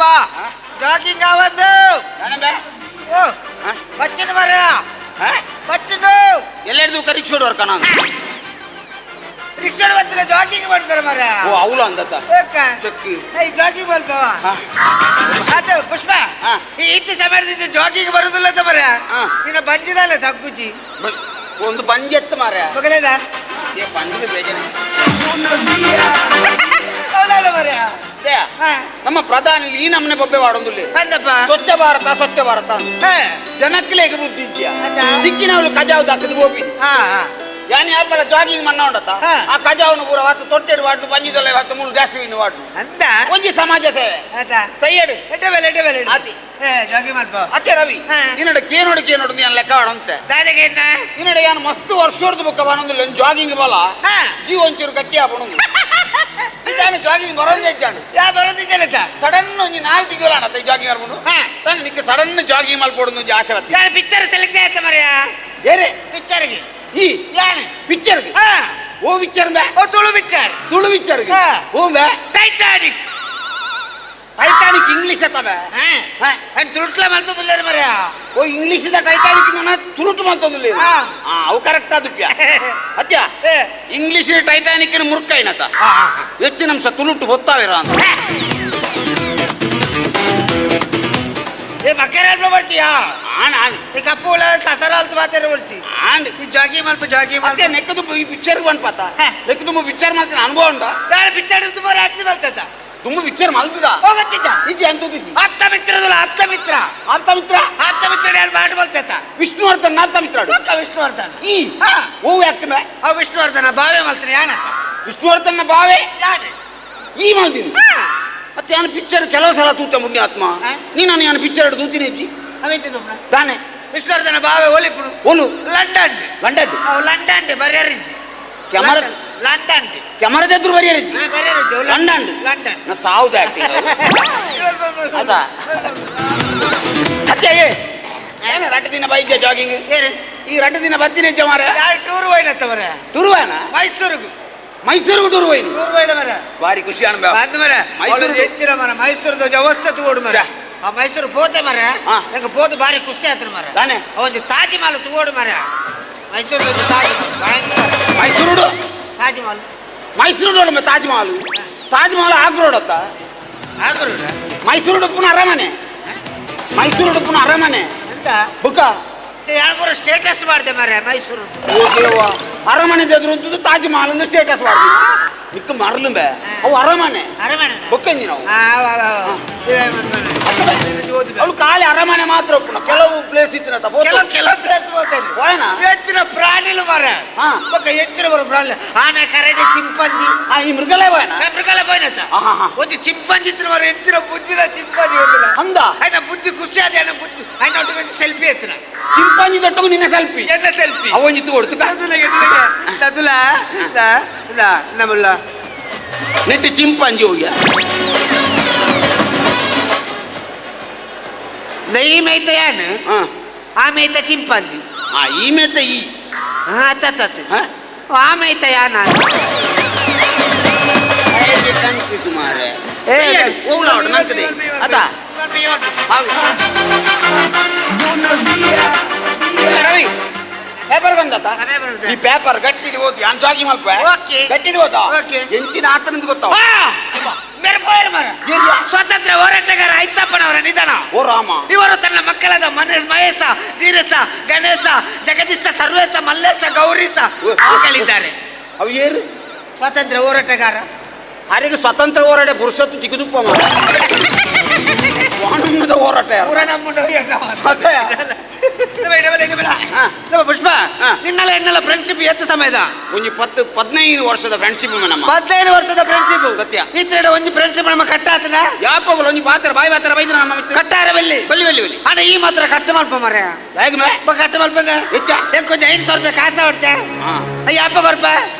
ಅಪ್ಪ ಜಾಗಿಂಗ್ ಆವಂದು ಓ ಬಚ್ಚಿನ ಮರ ಬಚ್ಚಿನ ಎಲ್ಲೆಡ್ದು ರಿಕ್ಷಾ ಹೊಡ್ಕ ನಾನು ರಿಕ್ಷಾ ಬಚ್ಚಿನ ಜಾಗಿಂಗ್ ಮಾಡ್ತಾರೆ ಮರ. ಓ ಅವಳು ಅಂದತ್ತ ಚಕ್ಕಿ ಏಯ್ ಜಾಗಿಂಗ್ ಮಾಡ್ಕವ ಆತ ಪುಷ್ಪ ಈ ಇತ್ತ ಸಮಯದಿಂದ ಜಾಗಿಂಗ್ ಬರುದಿಲ್ಲ ಅಂತ ಮರ. ನಿನ್ನ ಬಂಜಿದಲ್ಲ ತಗ್ಗುಜಿ ಒಂದು ಬಂಜಿ ಎತ್ತ ಮಾರ ಮಗಲೇದ ಏ ಬಂಜಿದ ಬೇಜಾರ. ಹೌದಲ್ಲ ಮರ. ನಮ್ಮ ಪ್ರಧಾನಿ ಈ ನಮ್ಮನೆ ಬೊಬ್ಬೆ ಮಾಡೋದಿಲ್ಲ. ಸ್ವಚ್ಛ ಭಾರತ ಸ್ವಚ್ಛ ಭಾರತ ಜನಕ್ಕೆ ಬುದ್ಧಿ ಇದ್ಯಾ ದಿಕ್ಕಿನವಳು ಕಜಾವು ದಾಕದು ಗೋಪಿ ಯಾನಿ ಯಾಪಲ ಜಾಗಿಂಗ್ ಮಣ್ಣ ಉಂಡತ ಆ ಕಜಾವನ್ನು ಪೂರ ವಾತು ತೊಟ್ಟೆಡು ವಾಟು ಬಂಜಿದೊಲ್ಲ ವಾತು ಮೂರು ಡಸ್ಟ್ಬಿನ್ ವಾಟು ಅಂದ ಒಂಜಿ ಸಮಾಜ ಸೇವೆ ಸೈಯಡು ಎಡ್ಡೆ ಬೆಲೆ ಎಡ್ಡೆ ಬೆಲೆ ಆತಿ ಜಾಗಿಂಗ್ ಮಲ್ಪ ಅತ್ತೆ ರವಿ ನಿನ್ನಡ ಕೇನೋಡು ಕೇನೋಡು ನೀನು ಲೆಕ್ಕ ಆಡಂತೆ ದಾದಗೆ ನಿನ್ನಡ ಯಾನು ಮಸ್ತ್ ವರ್ಷದ ಬುಕ್ಕ ಬಾನೊಂದು ಜಾಗಿಂಗ್ ಬಲ ಜೀವ ಒಂಚೂರು ಗಟ್ಟಿ ಆಪಣ ಇದಾನೆ ಜಾಗಿಂಗ್ ಬರೋದೇ ಇದ್ದಾನೆ ಯಾ ಬರೋದಿದ್ದೇನೆ ಸಡನ್ ಒಂಜಿ 4 ತಿಂಗಳು ಅಣ್ಣ ಜಾಗಿಂಗ್ ಬರ್ಬೋದು ತಾನೆ ನಿಕ್ಕೆ ಸಡನ್ ಜಾಗಿಂಗ್ ಮಲ್ಪೋಡು ಒಂಜಿ ಆಸೆ ಬತ್ತಿ ಯಾರು ಪಿಕ್ಚರ್ ಸೆಲೆಕ್ಟ್ ಆಯ್ತ ಮರ್ಯಾ ಏರೆ ಪಿಕ್ಚರ್ಗೆ ಈ ಯಾನೆ ಪಿಕ್ಚರ್ಗೆ ಓ ಪಿಕ್ಚರ್ ಬೇ ಓ ತುಳು ಪಿಕ್ಚರ್ ತುಳು ಪಿಕ್ಚರ್ಗೆ ಓ ಬೇ ಟೈಟಾನಿಕ್ ಟೈಟಾನಿಕ್ ಇಂಗ್ಲಿಷ್ ಅತ್ತವೆ ತುಳುಟ್ಲ ಮಲ್ತದಿಲ್ಲ ಮರ್ಯಾ ಓ ಇಂಗ್ಲಿಷ್ the Titanic ನನ್ನ ತುಳುಟು ಮಲ್ತದಿಲ್ಲ ಅವು ಕರೆಕ್ಟ್ ಅದಕ್ಕೆ ಅತ್ಯ ಇಂಗ್ಲಿಷ್ ಟೈಟಾನಿಕ್ ಮುರ್ಕ ಏನತ ಹೆಚ್ಚು ನಮ್ಸ ತುಳುಟು ಗೊತ್ತಾವಿರ ಅಂತ ಏ ಮಕ್ಕಳ ಅಲ್ಪ ಬರ್ತೀಯಾ ಆನ್ ಆನ್ ಈ ಕಪ್ಪು ಸಸರ ಅಲ್ತು ಮಾತಾಡ ಬರ್ತಿ ಆಂಡ್ ಈ ಜಾಗಿ ಮಲ್ಪ ಜಾಗಿ ಮತ್ತೆ ನೆಕ್ಕದು ಈ ಪಿಕ್ಚರ್ ಬಂದ್ಪಾತ ನೆಕ್ಕ ತುಂಬ ಪಿಕ್ಚರ್ ಮಾಡ್ತೀನಿ ಅನುಭವ ಉಂಟಾ ಪಿಕ್ಚರ್ ತುಂಬ ರಾತ್ರಿ ಬರ್ತದ ತುಂಬ ಪಿಕ್ಚರ್ ಮಲ್ತದ ಹೋಗತ್ತಿದ್ದ ಇಜ್ಜಿ ಅಂತದಿದ್ದಿ ಆಪ್ತ ಮಿತ್ರದಲ್ಲ ಆಪ್ತ ಮಿತ್ರ ಆಪ್ತ ಮಿತ್ರ ಆಪ್ತ ಮಿತ್ರ ಯಾರು ಮಾಡಿ ಬರ್ತೈತ ವಿಷ್ಣುವರ್ಧನ್ ಆಪ್ತ ಮಿತ್ರ ವಿಷ್ಣುವರ್ಧನ್ ಈ ಓ ಯಾಕ್ತಮೆ ಆ ವಿಷ್ಣುವರ್ಧನ ಬಾವೆ ಮಲ್ತೀನಿ ಯಾನ ವಿಷ್ಣುವರ್ಧನ ಬಾವೆ ಯಾನೆ ಈ ಮಲ್ತೀನಿ ಮತ್ತೆ ಯಾನು ಪಿಕ್ಚರ್ ಕೆಲವು ಸಲ ತೂತ ಪುಣ್ಯಾತ್ಮ ನೀನು ಯಾನು ಪಿಕ್ಚರ್ ತೂತೀನಿ ಅಜ್ಜಿ ತಾನೆ ವಿಷ್ಣುವರ್ಧನ ಬಾವೆ ಒಲಿಪುಡು ಓಲು ಲಂಡನ್ ಲಂಡನ್ ಲಂಡನ್ ಬರ್ಯಾರಿಜ್ಜಿ ಕ್ಯಾಮರಾ ಲಂಡನ್ ಕ್ಯಾಮರಾದ ಎದುರು ಬರ್ಯಾರಿಜ್ಜಿ ಬರ್ಯಾರಿಜ್ಜಿ ಲಂಡನ್ ಲಂಡನ್ ನಾ ಸಾವುದ ಆಕ್ಟಿಂಗ್ ಅದಾ ಅತ್ತೆ ಏ ಏನು 2 ದಿನ ಬೈಜ ಜಾಗಿಂಗ್ ಈ 2 ದಿನ ಬತ್ತಿನ ಮಾರ ಯಾರು ಟೂರ್ ಹೋಯ್ನತ್ತ ಮರ ಟೂರ್ ಹೋಯ್ನ ಮೈಸೂರಿಗೆ ಮೈಸೂರಿಗೆ ಟೂರ್ ಹೋಯ್ನು ಟೂರ್ ಹೋಯ್ನ ಮರ ಭಾರಿ ಖುಷಿ ಅನ್ಬ ಅದು ಮರ ಮೈಸೂರು ಹೆಚ್ಚಿರ ಮರ ಮೈಸೂರದ ವ್ಯವಸ್ಥೆ ತಗೋಡು ಮರ ಆ ಮೈಸೂರು ಪೋತೆ ಮರ ನಂಗೆ ಪೋತು ಭಾರಿ ಖುಷಿ ಆಯ್ತು ಮರ ತಾನೆ ಒಂದು ತಾಜ್ ಮಹಲ್ ತಗೋಡು ಮರ ಮೈಸೂರು ತಾಜ್ ಮಹಲ್ ಮೈಸೂರು ತಾಜ್ ಮಹಲ್ ಮೈಸೂರು ನೋಡಮ್ಮ ತಾಜ್ ಮಹಲ್ ತಾಜ್ ಮಹಲ್ ಆಗ್ರೋಡ್ ಅತ್ತ ಆಗ್ರೋಡ್ ಮೈಸೂರು ಪುನಃ ಅರಮನೆ ಮೈಸೂರು ಪುನಃ ಅರಮನೆ ಎಂತ ಬುಕ್ಕ ಯಾರು ಸ್ಟೇಟಸ್ ಮಾಡಿದೆ ಮರ ಮೈಸೂರು ಅರಮನೆ ಎದುರು ತಾಜ್ ಮಹಲ್ ಅಂದ್ರೆ ಸ್ಟೇಟಸ್ ಮಾಡ್ತೀನಿ ನಿಕ್ಕ ಮರಲು ಬೇ ಅವು ಅರಮನೆ ಅರಮನೆ ಬೊಕ್ಕಂಜಿ ನಾವು ಅವಳು ಖಾಲಿ ಅರಮನೆ ಮಾತ್ರ ಒಪ್ಪುನ ಕೆಲವು ಪ್ಲೇಸ್ ಇತ್ತು ಕೆಲವು ಕೆಲವು ಪ್ಲೇಸ್ ಹೋಗ್ತೇನೆ ಎತ್ತಿನ ಪ್ರಾಣಿಲು ಮರ ಎತ್ತಿನ ಬರೋ ಪ್ರಾಣಿ ಆನೆ ಕರಡಿ ಚಿಂಪಂಜಿ ಈ ಮೃಗಲೇ ಹೋಯನ ಮೃಗಲೇ ಹೋಯ್ನತ್ತ ಒಂದು ಚಿಂಪಂಜಿ ಇತ್ತು ಮರ ಎತ್ತಿನ ಬುದ್ಧಿದ ಚಿಂಪಂಜಿ ಹೋಗ್ತಿಲ್ಲ ಅಂದ ಆಯ್ನ ಬುದ್ಧಿ ಖುಷಿ ಆದ ಆಯ್ನ ಬುದ್ಧಿ ಆಯ್ನ ಒಟ್ಟಿಗೆ ಸೆಲ್ಫಿ ಎತ್ತಿನ ಚಿಂಪಾಂಜಿ ದೊಟ್ಟಗೂ ನಿನ್ನ ಸೆಲ್ಫಿ ಎಲ್ಲ ಸೆಲ್ಫಿ ಅವೊಂಜಿತ್ತು ಕೊಡ್ತು ನಮ್ಮಲ್ಲ ನೆಟ್ಟು ಚಿಂಪಾಂಜಿ ಹೋಗ್ಯ ಈ ಮೇತ ಏನು ಆ ಮೇತ ಚಿಂಪಾಂಜಿ ಈ ಮೇತ ಈ ಅತ್ತ ಆ ಮೇತ ಯಾನ ಸುಮಾರು ರವಿ ಪೇಪರ್ ಬಂದತ್ತ ಈ ಪೇಪರ್ ಗಟ್ಟಿ ಓದಿ ಯಾನ್ ಜಾಗಿ ಮಲ್ಪ ಗಟ್ಟಿ ಓದ ಎಂಚಿನ ಆತನಿಂದ ಗೊತ್ತಾವ ಸ್ವಾತಂತ್ರ್ಯ ಹೋರಾಟಗಾರ ಐತಪ್ಪನವರ ನಿಧನ. ಓ ರಾಮ. ಇವರು ತನ್ನ ಮಕ್ಕಳಾದ ಮಹೇಶ, ಧೀರೇಶ, ಗಣೇಶ, ಜಗದೀಶ, ಸರ್ವೇಶ, ಮಲ್ಲೇಶ, ಗೌರೀಶ ಮಕ್ಕಳಿದ್ದಾರೆ. ಅವು ಏನು ಸ್ವಾತಂತ್ರ್ಯ ಹೋರಾಟಗಾರ ಅರೆಗೆ ಸ್ವತಂತ್ರ ಹೋರಾಟ ಪುರುಷತ್ತು ಚಿಕ್ಕದುಪ್ಪ ಹೋರಾಟ ಪುಷ್ಪ ನಿನ್ನೆಲ್ಲ ಎನ್ನೆಲ್ಲ ಫ್ರೆಂಡ್ಶಿಪ್ ಎತ್ತ ಸಮಯದ ಒಂದು 10 15 ವರ್ಷದ ಫ್ರೆಂಡ್ಶಿಪ್ ನಮ್ಮ 15 ವರ್ಷದ ಫ್ರೆಂಡ್ಶಿಪ್ ಸತ್ಯ ಇತ್ರ ಒಂದು ಫ್ರೆಂಡ್ಶಿಪ್ ನಮ್ಮ ಕಟ್ಟಾತನ ಯಾಪಗಳು ಒಂದು ಪಾತ್ರ ಬಾಯಿ ಪಾತ್ರ ಬೈದ್ರ ನಮ್ಮ ಕಟ್ಟಾರ ಬಲ್ಲಿ ಬಲ್ಲಿ ಬಲ್ಲಿ ಬಲ್ಲಿ ಅಣ್ಣ ಈ ಮಾತ್ರ ಕಟ್ಟ ಮಲ್ಪ ಮರ ಹೇಗೆ ಮೇ ಕಟ್ಟ ಮಲ್ಪ ಹೆಚ್ಚ ಕೊಂಚ 500 ರೂಪಾಯಿ ಕಾಸ ಹೊಡ್ತೆ ಯಾಪ ಕೊರ್ಪ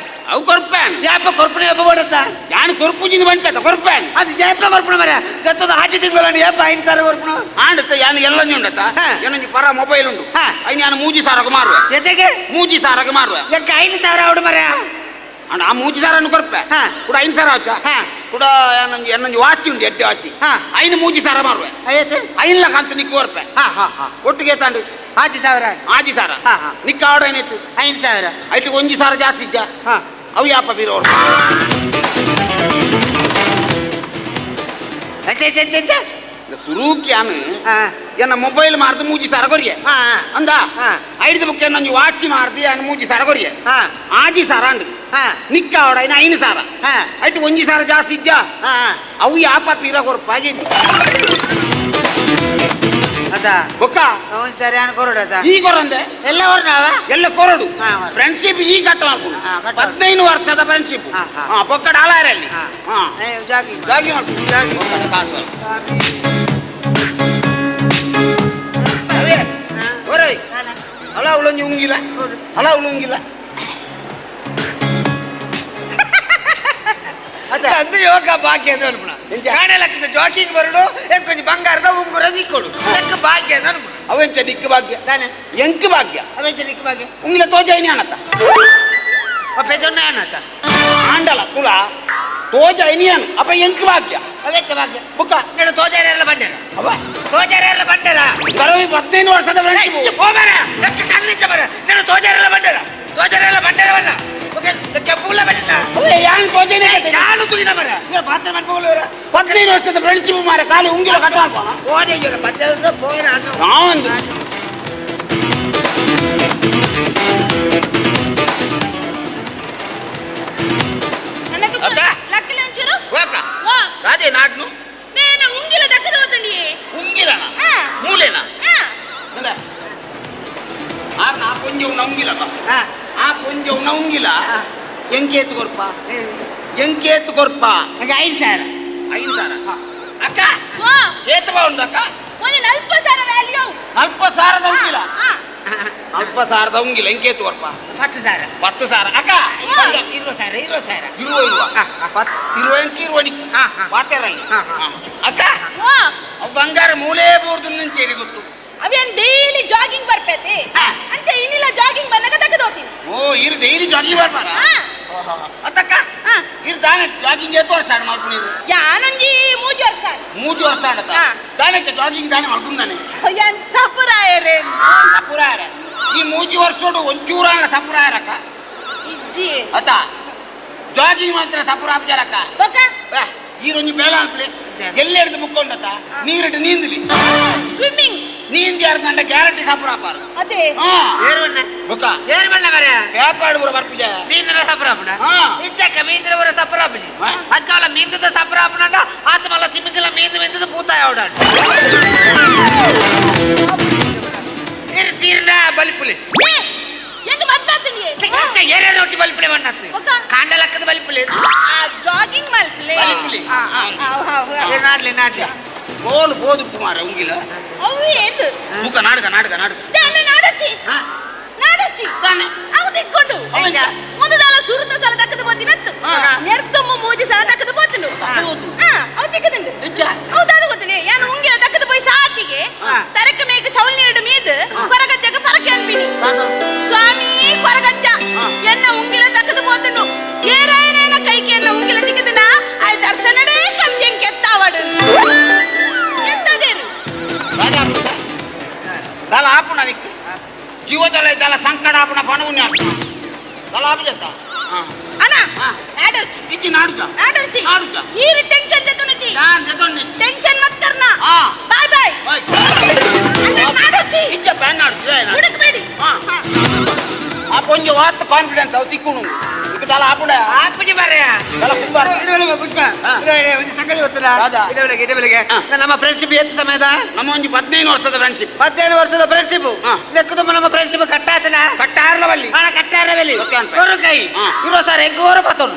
ಅವು ಕೊರ್ಪೇನ್ ಯಾಪ ಕೊರ್ಪನೆ ಯಾಪ ಕೊಡುತ್ತಾ ಯಾನು ಕೊರ್ಪುಜಿನ ಬಂಚತ ಕೊರ್ಪೇನ್ ಅದು ಯಾಪ ಕೊರ್ಪಣ ಮರ ಗತ್ತದ ಆಚೆ ತಿಂಗಳು ಯಾಪ 5,000 ಕೊರ್ಪಣ ಆಂಡತ್ತ ಯಾನು ಎಲ್ಲ ಉಂಡತ್ತ ಏನೊಂಜಿ ಪರ ಮೊಬೈಲ್ ಉಂಟು ಐನ್ ಯಾನು 3,000 ಮಾರುವೆ ಎತೆಗೆ 3,000 ಮಾರುವೆ ಯಾಕೆ 5,000 ಅವಡು ಮರ ಅಂಡ ಆ 3,000 ಕೊರ್ಪೆ ಕೂಡ 5,000 ಆಚ ಕೂಡ ಎನ್ನೊಂಜಿ ವಾಚಿ ಉಂಟು ಎಡ್ಡೆ ವಾಚಿ ಐನು ಮೂಜಿ ಸಾವಿರ ಮಾರುವೆ ಐನ್ಲ ಕಂತ ನಿಕ್ಕು ಕೊರ್ಪೆ ಒಟ್ಟಿಗೆ ತಾಂಡು 5,000 5,000 ನಿಕ್ಕ ಆರ್ಡರ್ ಏನಾಯ್ತು 5,000 ಐಟಿಗೆ 1,000 ಜಾಸ್ತಿ ಇದ್ಯಾ ಅವು ಯಾಪ ಬೀರೋ ಸುರೂಕ್ಯಾನು ಎನ್ನ ಮೊಬೈಲ್ ಮಾರ್ದು 3,000 ಕೊರಿಯೆ ಅಂದ ಐದು ಬುಕ್ ಎನ್ನೊಂಜಿ ವಾಚಿ ಮಾರ್ದು ಅನ್ನ 3,000 ಕೊರಿಯೆ 5,000 ಅಂಡು ನಿಕ್ಕ ಆರ್ಡರ್ ಐನ 5,000 ಐಟು 1,000 ಜಾಸ್ತಿ ಇದ್ಯಾ ಅವು ಯಾಪ ಪೀರ ಕೊರ್ಪ ಎಲ್ಲ ಕೊರಡು ಫ್ರೆಂಡ್ಶಿಪ್ ಈ ಕಟ್ಟ ಮಾಡ್ಕೊಂಡು 15 ವರ್ಷದ ಫ್ರೆಂಡ್ಶಿಪ್ ಬೊಕ್ಕಡ ಅಲಾರಲ್ಲಿ ಜಾಗಿ ಅಲ್ಲ ಅವಳೊಂದು ಉಂಗಿಲ್ಲ ಅಲ್ಲ ಅವಳು ಉಂಗಿಲ್ಲ ಅಂದು ಯೋಗ ಬಾಕಿ ಅಂತ ಅನ್ಪುಣ ಕಾಣಲಕ್ಕದ ಜಾಕಿಂಗ್ ಬರಡು ಎಂಕೊಂಚ ಬಂಗಾರದ ಉಂಗುರ ದಿಕ್ಕೊಡು ಎಂಕ್ ಭಾಗ್ಯ ಅಂತ ಅನ್ಪುಣ ಅವೆಂಚ ದಿಕ್ಕು ಭಾಗ್ಯ ತಾನೆ ಎಂಕ್ ಭಾಗ್ಯ ಅವೆಂಚ ದಿಕ್ಕು ಭಾಗ್ಯ ಉಂಗಿಲ ತೋಜಾಯಿನಿ ಅನತ ಅಪ್ಪ ಅನತ ಆಂಡಲ ಕುಲ ತೋಜಾಯಿನಿ ಅನು ಅಪ್ಪ ಎಂಕ್ ಭಾಗ್ಯ ಅವೆಂಚ ಭಾಗ್ಯ ಬುಕ್ಕ ನೀನು ತೋಜಾರೆಲ್ಲ ಬಂಡೇರ ಅವ ತೋಜಾರೆಲ್ಲ ಬಂಡೇರ ಬರವಿ 15 ವರ್ಷದ ಫ್ರೆಂಡ್ಶಿಪ್ ಹೋಗಬೇಡ ಎಕ್ಕ ಕಣ್ಣಿಂಚ ಬರ ನೀನು ತೋಜಾರೆಲ್ಲ ಬಂಡೇರ ತೋಜಾರೆಲ್ಲ ಬಂಡೇರವಲ್ಲ 15 ವರ್ಷದ ಫ್ರೆಂಡ್ಶಿಪ್ ಮಾರ ಖಾಲಿ ಉಂಗಿಲ ಕಟ್ಟ ರಾಜೇ ನಾಡ್ನು ಉಂಗಿಲ ದಕ್ಕದ ಹೋತಂಡಿ ಉಂಗಿಲನ ಮೂಲೆನ ಆ ಪೊಂಜವು ಉಂಗಿಲಪ್ಪ ಆ ಪೊಂಜವು ಉಂಗಿಲ ಎಂಕೇತು ಕೊರ್ಪ ಎಂಕೇತು ಕೊರ್ಪ 5,000 5,000 ಅಕ್ಕ ಏತು ಬಾ ಉಂಡು ಅಕ್ಕ ಒಂದು 40,000 ವ್ಯಾಲ್ಯೂ 40,000 ಉಂಗಿಲ 40,000 ಉಂಗಿಲ ಎಂಕೇತು ಕೊರ್ಪ 10,000 10,000 ಅಕ್ಕ 20,000 20,000 ಇರುವ ಇರುವ ಇರುವ ಎಂಕ ಇರುವ ನಿಕ್ಕು ಪಾತೆರಲ್ಲಿ ಅಕ್ಕ ಅವು ಬಂಗಾರ ಮೂಲೇ ಬೋರ್ದು ಸೇರಿ ಗೊತ್ತು ಅವೇನ್ ಡೈಲಿ ಜಾಗಿಂಗ್ ಬರ್ಪೇತಿ ಅಂಚೆ ಇನ್ನಿಲ್ಲ ಜಾಗಿಂಗ್ ಬಂದಾಗ ತಗದೋತೀನಿ ಓ ಇರು ಡೈಲಿ ಜಾಗಿಂಗ್ ಬರ್ಪಾರ ಅತ್ತಕ್ಕ ಇರು ತಾನೆ ಜಾಗಿಂಗ್ ಏತು ವರ್ಷ ಆಡ ಮಾಡ್ಕೊಂಡಿರು ಯಾನೊಂಜಿ 3 ವರ್ಷ 3 ವರ್ಷ ಆಡತ ತಾನಕ್ಕೆ ಜಾಗಿಂಗ್ ತಾನೆ ಮಾಡ್ಕೊಂಡಾನೆ ಯಾನ್ ಸಪುರಾಯರೇ ಸಪುರಾಯರ ಈ 3 ವರ್ಷೋಡು ಒಂಚೂರಾಣ ಸಪುರಾಯರಕ್ಕ ಇಜ್ಜಿ ಅತ್ತ ಜಾಗಿಂಗ್ ಮಾಡ್ತಾರೆ ಸಪುರ ಆಪ್ಜಾರಕ್ಕ ಬೊಕ್ಕ ಈರೊಂಜಿ ಬೇಳ ಅನ್ಪ್ಲೆ ಎಲ್ಲ ಹಿಡಿದು ಮುಕ್ಕೊಂಡತ್ತ ನೀರಿಟ್ಟು ನೀಂದಲಿ ಸ್ವಿಮ್ಮಿಂಗ್ ನೀಂದಿ ಯಾರು ಗಂಡ ಗ್ಯಾರಂಟಿ ಸಪುರ ಆಪಾರ ಅದೇ ಏರ್ವಣ್ಣ ಬೊಕ್ಕ ಏರ್ವಣ್ಣ ಮರ ವ್ಯಾಪಾರ ಪೂರ ಬರ್ಪುಜ ಮೀಂದ್ರ ಸಪುರ ಆಪುಣ ಇಚ್ಚಕ್ಕ ಮೀಂದ್ರ ಪೂರ ಸಪುರ ಆಪುಜಿ ಅಂಚಾಲ ಮೀಂದದ ಸಪುರ ಆಪುಣಂಡ ಆತ ಮಲ್ಲ ತಿಮ್ಮಿಂಗಲ ಮೀಂದು ಮೀಂದದ ಪೂತಾಯ ಅವಡ ಇರು ತೀರ್ನ ಬಲಿಪುಲಿ ಎಂಗ ಮದ್ಮಾತನಿ ಏರೇ ರೊಟ್ಟಿ ಬಲಿಪುಲೆ ಮಣ್ಣತ್ತು ಕಾಂಡಲಕ್ಕದ ಬಲಿಪುಲೆ ಜಾಗಿಂಗ್ ಮಲ್ಪಲೆ ಬಲಿಪುಲಿ ನಾಡ್ಲಿ ನಾಡ್ಲಿ ಬೋಲು ಬೋದು ಕುಮಾರ ಉಂಗಿಲ ಅವು ಏದು ಬುಕ್ಕ ನಾಡಕ ನಾಡಕ ನಾಡಕ ದಾನೆ ನಾಡಚಿ ನಾಡಚಿ ದಾನೆ ಅವು ದಿಕ್ಕೊಂಡು ಮುಂದದಾಲ ಸುರುತ ಸಲ ದಕ್ಕದ ಬೋತಿನತ್ತು ನೆರ್ತೊಮ್ಮ ಮೂಜಿ ಸಲ ದಕ್ಕದ ಬೋತನು ಅವು ತಿಕ್ಕದಂಡು ಅವು ದಾದ ಗೊತ್ತನೆ ಯಾನು ಉಂಗಿಲ ದಕ್ಕದ ಪೋಯಿ ಸಾತಿಗೆ ತರಕ ಮೇಕ ಚೌಲ್ ನೀರು ಮೀದು ಕೊರಗಜ್ಜಗ ಪರಕೆ ಅನ್ಪಿನಿ ಸ್ವಾಮಿ ಕೊರಗಜ್ಜ ಎನ್ನ ಉಂಗಿಲ ದಕ್ಕದ ಬೋತನು ಏರಾಯನೇನ ಕೈಗೆ ಎನ್ನ ಉಂಗಿಲ ತಿಕ್ಕದನ ಆ ದರ್ಶನಡೇ ಕಂತ್ಯಂ ಕೆತ್ತಾವಡು ದಲ ಆಪುಣ ನಿಕ್ಕು ಜೀವದಲ್ಲ ದಲ ಸಂಕಟ ಆಪುಣ ಪಣವುನ್ಯ ದಲ ಆಪುಜತ್ತ ಅಣ್ಣ ನಾಡರ್ಚಿ ಇಜ್ಜಿ ನಾಡುಜ ನಾಡರ್ಚಿ ನಾಡುಜ ಈ ಟೆನ್ಷನ್ ಜತನಚಿ ನಾನ್ ಜತೊನ್ನಿ ಟೆನ್ಷನ್ ಮತ್ ಕರ್ನಾ ಬಾಯ್ ಬಾಯ್ ಬಾಯ್ ಅಣ್ಣ ನಾಡರ್ಚಿ ಇಜ್ಜ ಪ್ಯಾನ್ ನಾಡುಜ ಹುಡುಕಬೇಡಿ ಆ ಪೊಂಜ ವಾತ್ ಕಾನ್ಫಿಡೆನ್ಸ್ ಅವು ತಿಕ್ಕುಣು ಇಕ್ಕ ದಲ ಆಪುಣ ಆಪುಜಿ ಮಾರಾಯ ದಲ ಕುಂಬಾರ ಇಡವೆಲೆ ಪುಷ್ಪ ಇಡವೆಲೆ ಒಂದು ಸಂಗತಿ ಗೊತ್ತಲ್ಲ ಇಡವೆಲೆಗೆ ಇಡವೆಲೆಗೆ ನಮ್ಮ ಫ್ರೆಂಡ್ಶಿಪ್ ಏತು ಸಮಯದ ನಮ್ಮ ಒಂದು 15 ವರ್ಷದ ಫ್ರೆಂಡ್ಶಿಪ್ 15 ವರ್ಷದ ಫ್ರೆಂಡ್ಶಿಪ್ ಲೆಕ್ಕದಮ್ಮ ನಮ್ಮ ಫ್ರೆಂಡ್ಶಿಪ್ ಕಟ್ಟಾತನ ಕಟ್ಟಾರಲವಲ್ಲಿ ಹಣ ಕಟ್ಟಾರವಲ್ಲಿ ಕೊರು ಕೈ ಇರೋ ಸರ್ ಎಂಕೋರು ಬತ್ತನು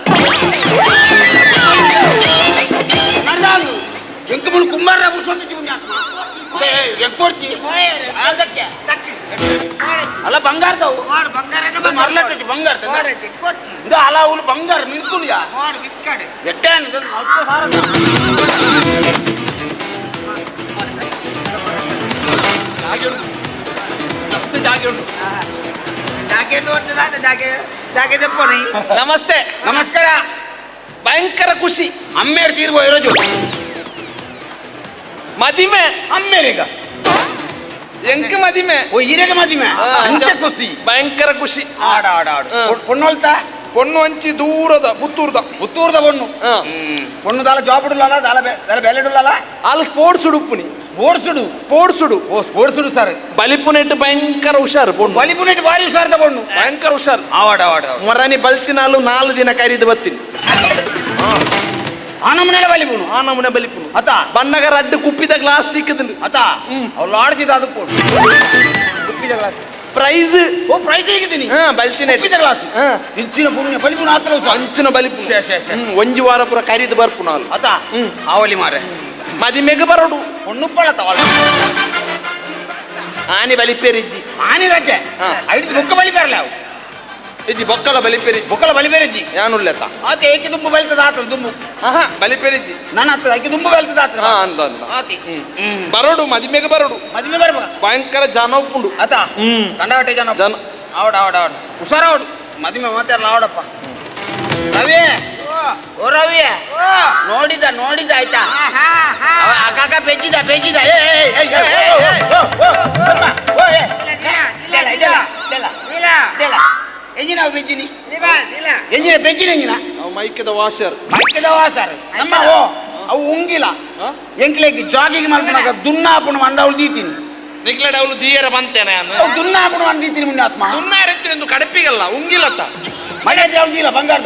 ನರ್ದಾಲು ಎಂಕು ಮುಳು ಕುಂಬಾರ ಬುರ್ಸೊಂದು ಎಂಕೋರ್ಚಿ ಅದಕ್ಕೆ ಅಲ್ಲ ಬಂಗಾರದವು ಮರಲಟ್ಟಿ ಬಂಗಾರ ಇದು ಅಲ ಅವಳು ಬಂಗಾರ ಮಿಂಕುಲಿಯಾ ಎಟ್ಟಾನು 40,000 ಜಾಗೆ ಉಂಟು ಮಸ್ತ್ ಜಾಗೆ ಉಂಟು ಜಾಗೆ ಉಂಟು ಜಾಗೆ ಜಾಗೆ ನಮಸ್ತೆ ನಮಸ್ಕಾರ. ಭಯಂಕರ ಖುಷಿ. ಅಮ್ಮೇರ್ ತೀರ್ಬೋ ಇರೋಜು. ಮದಿಮೆ. ಅಮ್ಮೇರಿಗ. ಎಂಕ್ ಮದಿಮೆ. ಓ ಈರೆಗ ಮದಿಮೆ. ಅಂಚ ಖುಷಿ. ಭಯಂಕರ ಖುಷಿ. ಆಡ ಆಡ ಆಡು. ಪೊಣ್ಣೊಲ್ತ? ಪೊಣ್ಣು ಅಂಚಿ ದೂರದ ಪುತ್ತೂರ್ದ. ಪುತ್ತೂರ್ದ ಪೊಣ್ಣು. ಪೊಣ್ಣು ದಾಲ ಜಾಬ್ ಉಡುಲಲ್ಲ ದಾಲ ದಾಲ ಬೇಲೆ ಉಡುಲಲ್ಲ. ಅಲ್ಲಿ ಸ್ಪೋರ್ಟ್ಸ್ ಉಡುಪುನಿ. ಸ್ಪೋರ್ಟ್ಸ್ ಉಡು. ಸ್ಪೋರ್ಟ್ಸ್ ಉಡು. ಓ ಸ್ಪೋರ್ಟ್ಸ್ ಉಡು ಸರ್. ಬಲಿಪುನೆಟ್ ಭಯಂಕರ ಹುಷಾರು ಪೊಣ್ಣು. ಬಲಿಪುನೆಟ್ ಭಾರಿ ಹುಷಾರ್ದ ಪೊಣ್ಣು. ಭಯಂಕರ ಹುಷಾರು. ಆವಾಡ ಆವಾಡ. ಮೊರನಿ ಬಲ್ತಿನಾಲು 4 ದಿನ ಕರೀದು ಬತ್ತೀನಿ. ಆ ನಮೂನೆ ಬಲಿಪುನು. ಆ ನಮೂನೆ ಬಲಿಪುನು. ಅತ ಬಣ್ಣಗ ರಡ್ಡು ಕುಪ್ಪಿದ ಗ್ಲಾಸ್ ತಿಕ್ಕದಂಡು. ಅತ ಅವ್ಳು ಆಡ್ತಿದ್ದ ಅದಕ್ಕೂ ಕುಪ್ಪಿದ ಗ್ಲಾಸ್. ಪ್ರೈಸ್. ಓ ಪ್ರೈಸ್ ಹೇಗಿದ್ದೀನಿ? ಬಲ್ತಿನ ಕುಪ್ಪಿದ ಗ್ಲಾಸ್. ಇಂಚಿನ ಪುಣ್ಯ ಬಲಿಪುನ ಆತ್ರ ಅಂಚಿನ ಬಲಿಪುನ. ಒಂಜಿ ವಾರ ಪೂರ ಕರೀದು ಬರ್ಪುನ ಅಲ್ಲ. ಅತ ಆವಲಿ ಮಾರೆ. ಮದಿಮೆಗೆ ಬರೋಡು. ಪೊಣ್ಣುಪ್ಪಳ ತವಳ. ಆನಿ ಬಲಿಪೇರಿಜ್ಜಿ. ಆನಿ ರಜೆ. ಐದು ಬೊಕ್ಕ ಬಲಿಪೇರಲ್ಲ ಅವು. ಇಜ್ಜಿ ಬೊಕ್ಕಲ ಬಲಿಪೇರಿ. ಬೊಕ್ಕಲ ಬಲಿಪೇರಿಜ್ಜಿ. ಯಾನುಲ್ಲೆತ್ತ. ಆತ ಏಕೆ ದುಂಬು ಬಲಿತದ ಆತ್ರ ದುಂಬು. ಆಹಾ ಬಲಿಪೇರಿಜ್ಜಿ. ನಾನು ಆತ ಏಕೆ ದುಂಬು ಬಲಿತದ ಆತ್ರ. ಹಾ ಅಂದ ಅಂದ. ಬರೋಡು ಮದಿಮೆಗೆ ಬರೋಡು. ಮದಿಮೆ ಬರ್ಬೇಕು. ಭಯಂಕರ ಜನ ಉಪ್ಪುಂಡು. ಆತ ಕಂಡವಟ್ಟೆ ಜನ. ಜನ. ಆವಡ ಆವಡ ಆವಡ. ಹುಷಾರಾವಡು. ಮದಿಮೆ ಮಾತಾಡಲ್ಲ ಆವಡಪ್ಪ. ರವಿ ಓ ರವಿ ನೋಡಿದ ನೋಡಿದ ಆಯ್ತಾ? ಅಕ್ಕ ಪೆಜ್ಜಿದ ಪೆಜ್ಜಿದ. ಎಂಜಿನ ಪೆಜ್ಜಿನಿ ಎಂಜಿನ ಪೆಜ್ಜಿನ ಎಂಜಿನ ಅವು ಮೈಕದ ವಾಷರ್. ಮೈಕದ ವಾಷರ್ ನಮ್ಮ ಓ ಅವು ಉಂಗಿಲ್ಲ ಎಂಕ್ಲೇಕ್ ಜಾಗಿಂಗ್ ಮಾಡ್ಕೊಳಕ ದುನ್ನಾಪುಣ ಮಂಡವಳು ದೀತೀನಿ. ನಿಗ್ಲಡೆ ಅವಳು ದೀಯರ ಬಂತೇನೆ ಅವು ದುನ್ನಾಪುಣ ಮಂಡ ದೀತೀನಿ ಮುಂಡೆ ಆತ್ಮ ದುನ್ನಾರೆತ್ತಿನ ಕಡಪಿಗಲ್ಲ ಉಂಗಿಲತ್ತ. ಬಂಗಾರ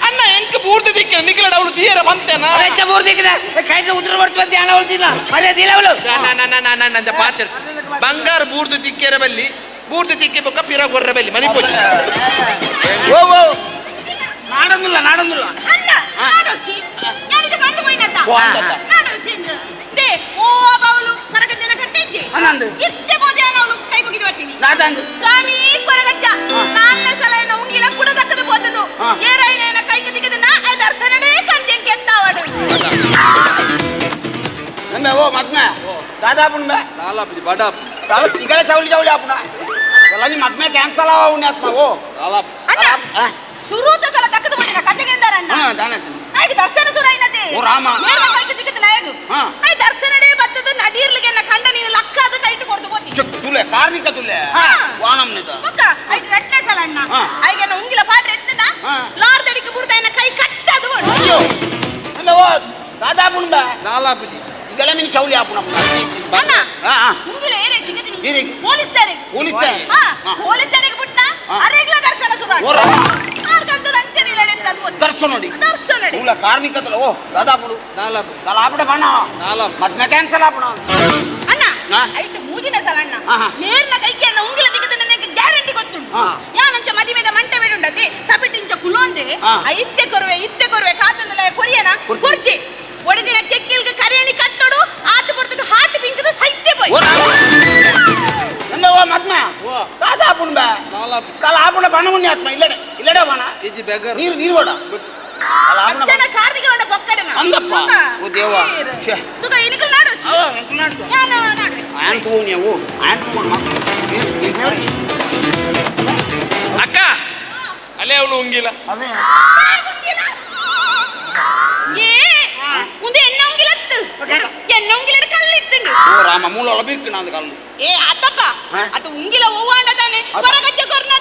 ಅಣ್ಣ ಎಂಕ್ ಪೂರ್ತಿ ದಿಕ್ಕ ನಿಗ್ಲಡೆ ಅವಳು ದೀಯರ ಬಂತೇನ ಪಾತ್ರ ಬಂಗಾರ ಬೂರ್ದು ತಿಕ್ಕೇರ ಬಲ್ಲಿ ಬೂರ್ದು ತಿಕ್ಕಿ ಬೊಕ್ಕ ಪಿರ ಕೊರ್ರ ಬಲ್ಲಿ ಮನೆ ಪೋಚಿ. ಓ ಓ ನಾಡೊಂದಿಲ್ಲ ನಾಡೊಂದಿಲ್ಲ. ಅಣ್ಣ ನಾಡೊಚ್ಚಿ ಯಾನಿದ ಬಂದು ಪೋಯಿನತ್ತ. ನಾಡೊಚ್ಚಿ they ಓ ಬಾವುಲು ಕೊರಗಜ್ಜನ ಕಟ್ಟೆಜ್ಜಿ. ಅನಂದು. ಇತ್ತೆ ಬೋಜಾನವಳು ಕೈ ಮುಗಿದು ಬರ್ತೀನಿ. ನಾದಂದು. ಸ್ವಾಮಿ ಕೊರಗಜ್ಜ ನಾಲ್ನೇ ಸಲ ಏನ ಉಂಗಿಲ ಕುಡ ದಕ್ಕದ ಪೋತನು. ಏರೈನ ಕೈಗೆ ತಿಕ್ಕದ ನಾ ದರ್ಶನನೇ ಕಂಜೆಂಕೆ ಎತ್ತಾವಡು. ನಮ್ಮ ಓ ಮಗ್ನ ದಾದಾಪುಣ ಬೇ. ದಾಲಾಪುಜಿ ಬಡಾಪು. ದಾಲ ತಿಗಲ ಚೌಲಿ ಚೌಲಿ ಆಪುಣ. ಎಲ್ಲ ಮಗ್ನ ಕ್ಯಾನ್ಸಲ್ ಆವ ಉಣ್ಣೆ ಆತ್ಮ ಓ. ದಾಲಾಪು. ಅಣ್ಣ ಶುರುತ ಸಲ ದಕ್ಕದ ಪೋತಿನ ಕತೆಗೆ ಎಂದಾರಣ್ಣ. ಆಯ್ತು ದರ್ಶನ ಸುರ ಐನತೆ. ಓ ರಾಮ. ನೇರ ಕೈಗೆ ತಿಕ್ಕದ ನಾಯಗು. ಆಯ್ ದರ್ಶನಡೇ ಬತ್ತದ ನಡೀರ್ಲಿಗೆ ಎಲ್ಲ ಕಂಡ ನೀನು ಲಕ್ಕಾದ ಕೈಟು ಕೊಡ್ದು ಪೋತಿ. ತುಲೆ ಕಾರ್ಮಿಕ ತುಲೆ. ವಾನಮ್ನಿದ. ಬೊಕ್ಕ ಐಟ್ ರಟ್ನೆ ಸಲ ಅಣ್ಣ. ಐಗೆನ ಉಂಗಿಲ ಪಾಡ್ರೆ ಎತ್ತನ. ಲಾರ್ದಡಿಗೆ ಬುರ್ದಾಯನ ಕೈ ಕಟ್ಟದು. ಅಯ್ಯೋ. ಅಲ್ಲ ಓ ದಾದಾಪುಣ ಬೇ. ದಾಲಾಪುಜಿ. ಇದೆಲ್ಲ ಮಿನಿ ಚೌಲಿ ಆಪುಣ. ಅಣ್ಣ ಉಂಗಿಲ ಏರೆ ಚಿಗದಿನಿ. ಪೊಲೀಸ್ ತಾರಿಗೆ. ಪೊಲೀಸ್ ಪೊಲೀಸ್ ತಾರಿಗೆ ಬಿಟ್ಟ ಅರೆಗ್ಲ ದರ್ಶನ ಸುರ. ದರ್ಶನ ನೋಡಿ. ದರ್ಶನ ನೋಡಿ. ಉಲ್ಲ ಕಾರ್ಮಿಕ ತುಲೆ ಓ ದಾದಾಪುಡು. ದಾಲಾಪು. ದಾಲಾಪುಡ ಬಣ್ಣ. ದಾಲಾಪು. ಮದ್ಮೆ ಕ್ಯಾನ್ಸಲ್ ಆಪುಣ. ಅಣ್ಣ ಐಟ್ ಮೂಜಿನ ಸಲ ಅಣ್ಣ. ನೇರ್ನ ಕೈಗೆ ಅಣ್ಣ ಉಂಗಿಲ ತಿಕ್ಕದ ನನಗೆ ಗ್ಯಾರಂಟಿ ಗೊತ್ತುಂಟು. ಯಾನಂಚ ಮದಿಮೆದ ಮಂಟೆ ಬೇಡುಂಡತಿ ಸಬಿಟಿಂಚ ಕುಲೋಂದೆ ಇತ್ತೆ ಕೊರುವೆ ಇತ್ತೆ ಕೊರುವೆ ಕಾತಂದಲ ಕೊರಿಯನ ಕುರ್ಚಿ ಒಡಿದಿನ ಕೆಕ್ಕಿಲ್ಗೆ ಕರಿಯಣಿ ಕಟ್ಟೋಡು ಆತ ಬರ್ತಕ್ಕೆ ಹಾಟ್ ಬಿಂಕದ ಸೈತ್ಯ ಪೋಯ್. ನಮ್ಮ ಓ ಮದ್ಮ ದಾದಾಪುಣ ಬೇ. ದಾಲಾಪು. ದಾಲಾಪುಣ ಬಣ್ಣ ಉಣ್ಣೆ ಆತ್ಮ ಇಲ್ಲಡೆ ಇಲ್ಲಡೆ ಬಣ್ಣ. ಇಜ್ಜಿ ಬೆಗರ್. ನೀರು ನೀರು ಬೇಡ. ಅಜ್ಜನ ಕಾರ್ತಿಕ ಬೇಡ ಪೊಕ್ಕಡೆನ. ಅಂದಪ್ಪ. ಓ ದೇವ. ಸುಖ ಇನಿಕಲ್ ನಾಡು. ಯಾನ ನಾಡು. ಆನ್ ತೂನಿ ಓ ಆನ್ ತೂನ. ಅಕ್ಕ ಅಲ್ಲೇ ಅವಳು ಉಂಗಿಲ್ಲ. ಅದೇ. ಉಂಗಿಲ್ಲ. ಏ ಉಂದು ಎಣ್ಣ ಉಂಗಿಲತ್ತು. ಎಣ್ಣ ಉಂಗಿಲಡ ಕಲ್ಲಿತ್ತು. ಓ ರಾಮ ಮೂಲ ಒಳಬಿಕ್ಕು ನಾನು ಕಲ್ಲು. ಏ ಆತಪ್ಪ ಅದು ಉಂಗಿಲ ಹೂವಾಂಡ ತಾನೆ ಕೊರಗಜ್ಜ ಕೊರ್ನ